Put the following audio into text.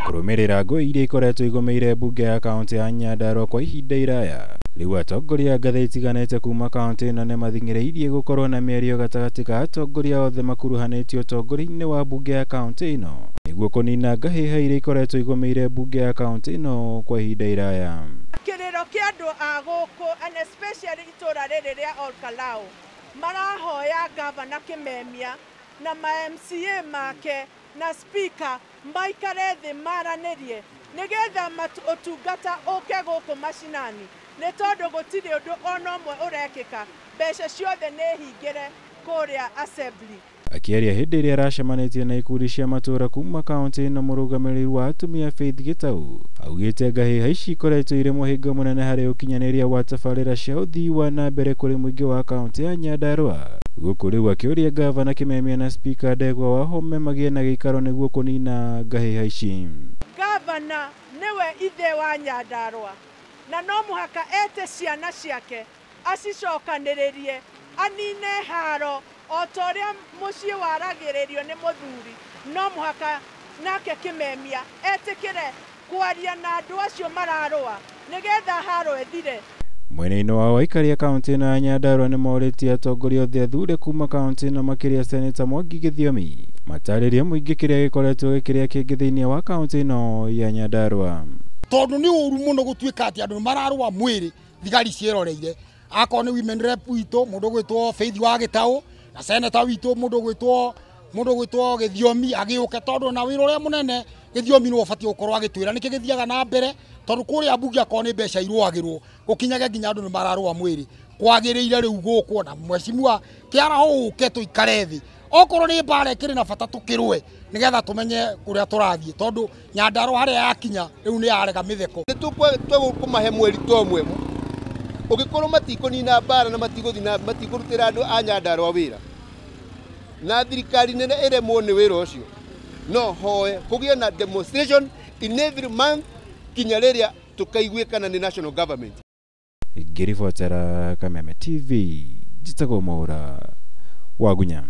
Kũrũmĩrĩra ngũĩ iria ikoretwo igũmĩire mbunge ya kaũntĩ ya Nyandarua kwa ihinda iraya, rĩu atongoria a ngathĩ itiganĩte kuma kaũntĩ ĩno nĩmathing'ĩrĩirie gũkorwo na mĩario gatagatĩ ka atongoria othe makuruhanĩtio ũtongoria-inĩ wa mbunge ya kaũntĩ ĩno nĩguo kũnina ngahĩha iria ikoretwo igũmĩire mbunge ya kaũntĩ ĩno kwa ihinda iraya. Kĩrĩro kĩa andũ a gũkũ and especially itũra rĩrĩ rĩa Olkalau marahoya gavana Kimemia na ma MCA make na speaker maikare thĩ maranĩrie nĩgetha ũtungata ũke gũkũ macinani, nĩ tondũ gũtirĩ ũndũ ona ũmwe ũrekĩka, mbeca ciothe nĩ hingĩre kũrĩa assembly. Akĩaria hĩndĩ ĩrĩa aracemanĩtie na ikundi cia matũũra kuma kaũntĩ ĩno, mũrũgamĩrĩri wa atumia Faith Gĩtau augĩte ngahĩha ici ikoretwo irĩ mũhĩnga mũnene harĩ ũkinyanĩria wa tabarĩra cia ũthii wa na mbere kũrĩ mũingĩ wa kaũntĩ ya Nyandarua. Gũkũ rĩu akĩũria gavana Kimemia na spika Ndegwa Wahome magĩe na gĩikaro nĩguo kũnina ngahĩha ici. Gavana nĩwe ithe wa Nyandarua na no mũhaka ete ciana ciake acicokanĩrĩrie anine haro o ta ũrĩa mũciĩ waragĩrĩrio nĩ mũthuri. No mũhaka nake Kimemia etĩkĩre kwaria na andũ acio mararũa nĩgetha haro ĩthire. Mwena-inĩ wa aikari a kaũntĩ ĩno ya Nyandarua nĩmorĩtie atongoria othe athure kuma kaũntĩ ĩno makĩria Seneta Mwangi Gĩthiomi matarĩrie mũingĩ kĩrĩa gĩkoretwo gĩkĩrĩa kĩngĩ thĩinĩ wa kaũntĩ ĩno ya Nyandarua. Tondũ nĩ ũru mũno gũtuĩka atĩ andũ mararũa mwĩrĩ thigari ciĩroreire, akorwo nĩ women rep witũ mũndũ ũgwĩtwo Faith wa Gĩtaũ na seneta witũ mũndũ ũgwĩtwo Gĩthiomi agĩũke, tondũ na wĩra ũrĩa mũnene Gĩthiomi nĩwe ũbatiĩ gũkorwo agĩtwĩra nĩkĩ gĩthiaga na mbere, tondũ kũrĩa mbunge akorwo nĩ mbeca irũagĩrwo gũkinyage nginya andũ nĩ mararũa mwĩrĩ. Kwagĩrĩire rĩu gũkwo na mheshimiwa kĩaraho ũke tũikare thĩ, okorwo nĩ mbara ĩkĩrĩ na bata tũkĩrũe nĩgetha tũmenye kũrĩa tũrathiĩ, tondũ Nyandarua harĩa yakinya rĩu nĩ yarega mĩtheko. Nĩtũkũmahe mweri ta ũmwe ũngĩkorwo matikũnina mbara na matigũthiĩ na matikũrutĩra andũ a Nyandarua wĩra na thirikari nene ĩremwo nĩ wĩra ũcio, no hoe kũgĩe na demonstration in every month kinya rĩrĩa tũkaiguĩkana nĩ national government. Ngĩribotera Kameme TV, njĩtagwo Mwaũra Wagunya.